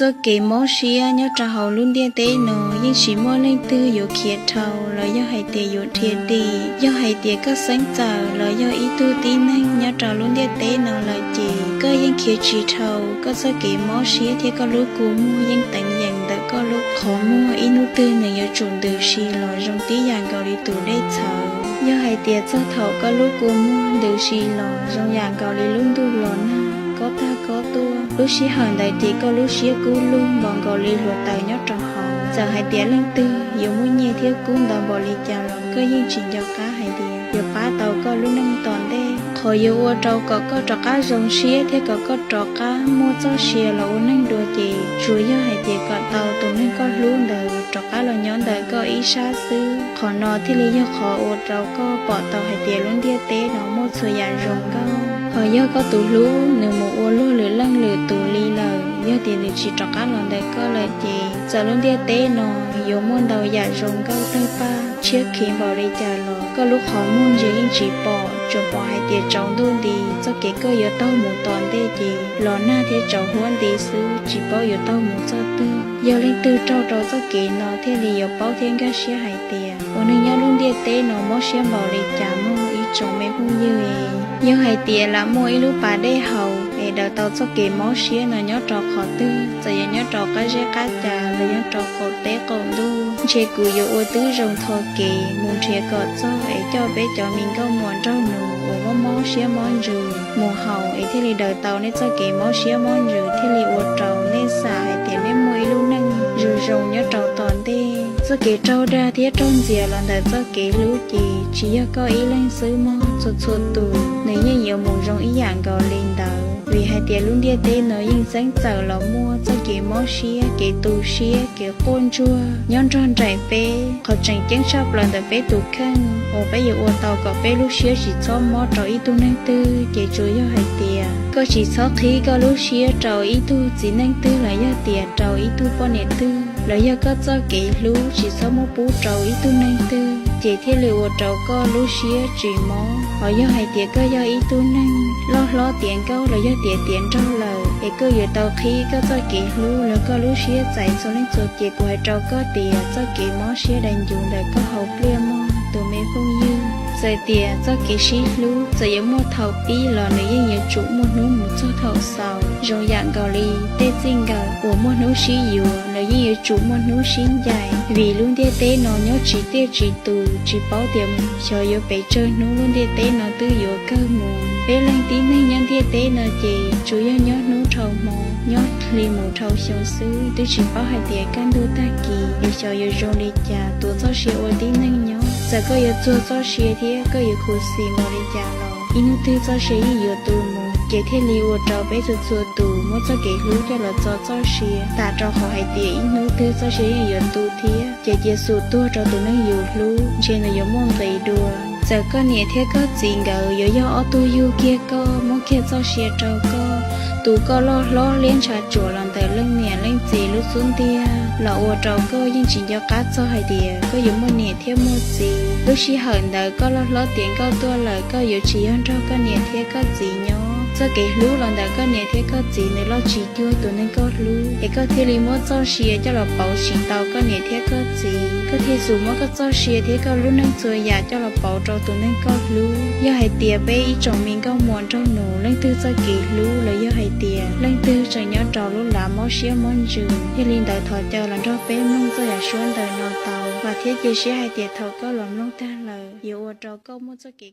Txoj kev mob siab nyob rau hauv lub ntiaj teb no yeej tsis muaj leej twg yuav khiav dhau los yog hais tias yuav dhia dim. Yog hais tias koj xeeb txawm los yog ib tug tib neeg nyob rau lub ntiaj teb no lawm ces koj yeej khiav tsis dhau. Koj txoj kev mob siab thiab koj lub kua muag yeej teev yeem ntawm koj lub qhov muag, ib hnub twg nws yuav tsum ntws si los zoo tib yam nkaus li tus dej txhawv. Yog hais tias txog thaum koj lub kua muag ntws si los zoo yam nkaus li lub ntuj los nag, kob tag kob tuaj, lub sij hawm ntawd ces koj lub siab kub lug npaum nkaus li hluav taws nyob rau hauv. Txawm hais tias leej twg yuav muaj nyiaj thiab kub ntau npaum li cas los koj yeej tsis nco qab hais tias yuav pab tau koj lub neej tom ntej. Qhov yuav ua rau kom koj rov qab zoo siab thiab kom koj rov qab muaj txoj sia los ua neeg dua ces tsuas yog hais tias kom tau tus neeg koj hlub ntawd rov qab los nyob ntawm koj ib sab xwb. Qhov no thiaj li yog qhov ua rau koj pom tau hais tias lub ntiaj teb no muaj txhua yam zoo nkauj. Ho yog koj tus hlub nws mus ua luag lwm leej lwm tus li lawm, yog tias nws tsis rov qab los ntawm koj lawm ces txawm lub ntiaj teb no yuav muaj ntau yam zoo nkauj tawg paj tshiab khiv npaum li cas los koj lub qhov muag ntsia yeej tsis pom, tsuas pom hais tias tsaus ntuj nti. Txoj kev koj yuav taug mus tom ntej ces los nag thiab tsaus huab nti xwb, tsis paub yuav taug mus txog twg. Yog leej twg raug rau txoj kev no thiaj li yuav paub thiab nkag siab hais tias ua neeg nyob lub ntiaj teb no mob siab npaum li cas mog ib tsoom me phooj ywg. Yog hais tias lam muaj ib lub pas dej haus es daws tau txoj kev mob siab no nyob rau qhov twg, txawm yog nyob rau qab zeb qab ca los yog rau qaum teb qaum ntuj, ntshe kuv yuav ua tib zoo tho kev mus nrhiav kom txog es coj peb cov me nkauj muam nraug nus uas mob mob siab mob ntsws mus haus es thiaj li daws tau nej txoj kev mob siab mob ntsws, thiaj li ua rau nej xam hais tias nej muaj ib lub neej zoo zoo nyob rau tom ntej. Txoj kev raug dag thiab raug ntxias los ntawm txoj kev hlub ces tsis yog koj ib leeg xwb mog, txhua txhua tus nws yeej yuav mus zoo ib yam nkaus li ntawd. Vim hais tias lub ntiaj teb no yeej txeeb txawm los muaj txoj kev mob siab, kev tu siab, kev quaj ntsuag nyob nrog nraim peb. Qhov tseem ceeb tshaj plaws ntawm peb tus kheej uas peb yuav ua tau kom peb lub siab tsis txhob mob rau ib tug neeg twg ces tsuas yog hais tias koj tsis txhob qhib koj lub siab rau ib tug txiv neej twg los yog tias rau ib tug poj niam twg, los yog koj txoj kev hlub tsis txhob muab pub rau ib tug neeg twg ces thiaj li ua rau koj lub siab tsis mob. Ho yog hais tias koj yog ib tug neeg loj hlob tiav nkauj los yog tias tiav nraug lawm es koj yuav tau qhib koj txoj kev hlub los koj lub siab txais txhua leej txhua tus ces kuv hais rau koj tias txoj kev mob siab dai ncuv ntawm koj hauv pliaj mog tus me phooj ywg. Txawm tias txoj kev sib hlub txawm yuav muaj thaum pib los nws yeej yuav tsum muaj hnub mus txog thaum xaus. Zoo yam nkaus li tej txij nkawm uas muaj hnub sib yuav los yeej yuav tsum muaj hnub sib ncaim, vim lub ntiaj teb no nyob tsis tiaj tsis tus, tsis paub tias xyov yuav pes tsawg hnub lub ntiaj teb no twb yuav kawg mus. Peb leej tib neeg nyob ntiaj teb no ces tsuas yog nyob hnub dhau hmo, nyob hli mus dhau xyoo xwb, twb tsis paub hais tias kaj ntug tag kis es xyov yuav zoo li cas tuav txoj sia ua tib neeg nyob. Txawm koj yuav txuag txoj sia thiab koj yuav khuv xim npaum li cas los ib hnub twg txoj sia yeej yuav tu mus, ces thiaj li ua rau peb txhua txhua tus muab txoj kev hlub coj los txo txoj sia, tam rau qhov hais tias ib hnub twg txoj sia yeej yuav tu thiab. Ces cia xum tuag rau tus neeg yus hlub, ntshe nws yuav muaj nqis dua. Txawm koj niam thiab koj txiv nkawd yuav yog ob tug yug kiag koj, muab kiag txoj sia rau koj, tu koj loj hlob liab ntshav tsuam los ntawm leej niam leej txiv lub xub ntiag los ua rau koj yeej tsis nco qab txog hais tias koj yuav muaj niam thiab muaj txiv. Lub sij hawm ntawd koj loj hlob tiav nkauj tuaj lawm, koj yuav tsis yog nrog koj niam thiab koj txiv nyob. Txoj kev hlub los ntawm koj niam thiab koj txiv nws loj tsis cuag tus neeg koj hlub, es koj thiaj li muab txoj sia coj los pauv tsis tau koj niam thiab koj txiv. Koj thiaj xum muab koj txoj sia thiab koj lub neej txhua yam coj los pauv rau tus neeg koj hlub. Yog hais tias peb ib tsoom me nkauj muam nraug nus leej twg txoj kev hlub los yog hais tias leej twg tseem nyob rau lub lav mob siab mob ntsws, yog li ntawd thov caw los nrog peb mloog txoj yam suab ntawm no tau, vam thiab cia siab hais tias thaum koj los mloog tag lawm yuav ua rau koj muaj txoj kev